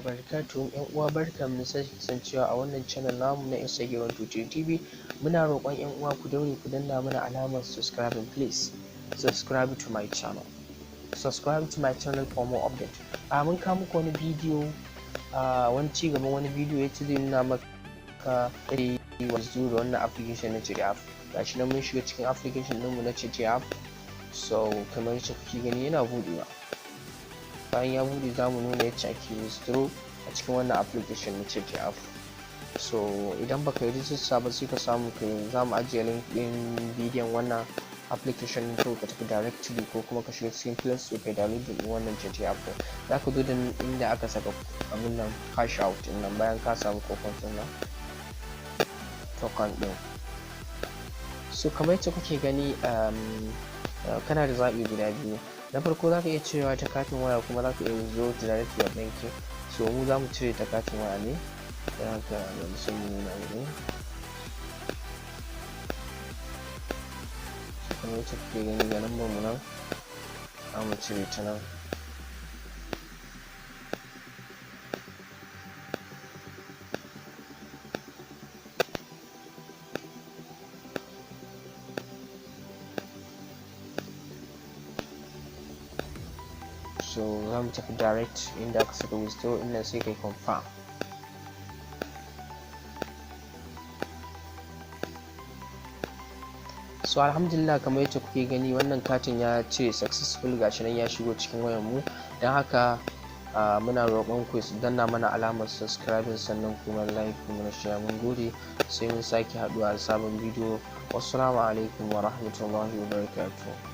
Barakatuhu. Ƴan uwa, barkanmu da sake kasancewa a wannan channel namu na Instagram 23 TV. Muna roƙon ƴan uwa ku daure ku danna mana alamar subscribing. Please subscribe to my channel, subscribe to my channel for more update. A mun kawo muku wani bidiyo, a wani ci gaban wani bidiyo yace zai nuna maka yadda da wannan application na Citi app. Gashi nan mun shiga cikin application ɗinmu na Citi app. So kamar yacce kuke gani, yana buɗewa. Bayan ya buɗe, za mu nuna yacce ake withdraw a cikin wannan application na Citi app. So idan baka yi rijista ba, sai ka samu ka yi. Za mu ajiye link ɗin bidiyon wannan application, ko ka tafi directly, ko kuma ka shiga cikin Play Store kai download ɗin wannan Citi app ɗin. Za ka zo da inda aka saka abun nan, cash out ɗin nan. Bayan ka samu coupon ɗin nan, token ɗin. So kamar yacce kuke gani, kana da zaɓi guda biyu. Na farko, za ka iya cirewa ta katin waya, kuma za ka iya withdraw directly a banki. So mu za mu cire ta katin waya ne, don haka bari sai mu nuna mu gani. So kamar yacce kuke gani, ga lambar mu nan, za mu cire ta nan. So za mu tafi direct inda aka saka withdraw ɗin nan, sai kai confirm. So alhamdulillah, kamar yacce kuke gani, wannan katin ya ce successful. Gashi nan ya shigo cikin wayar mu. Don haka muna roƙon ku danna mana alamar subscribing, sannan kuma like, kuma share. Mun gode, sai mun sake haɗuwa a sabon bidiyo. Wassalamu alaikum wa rahmatullahi wa barakatuh.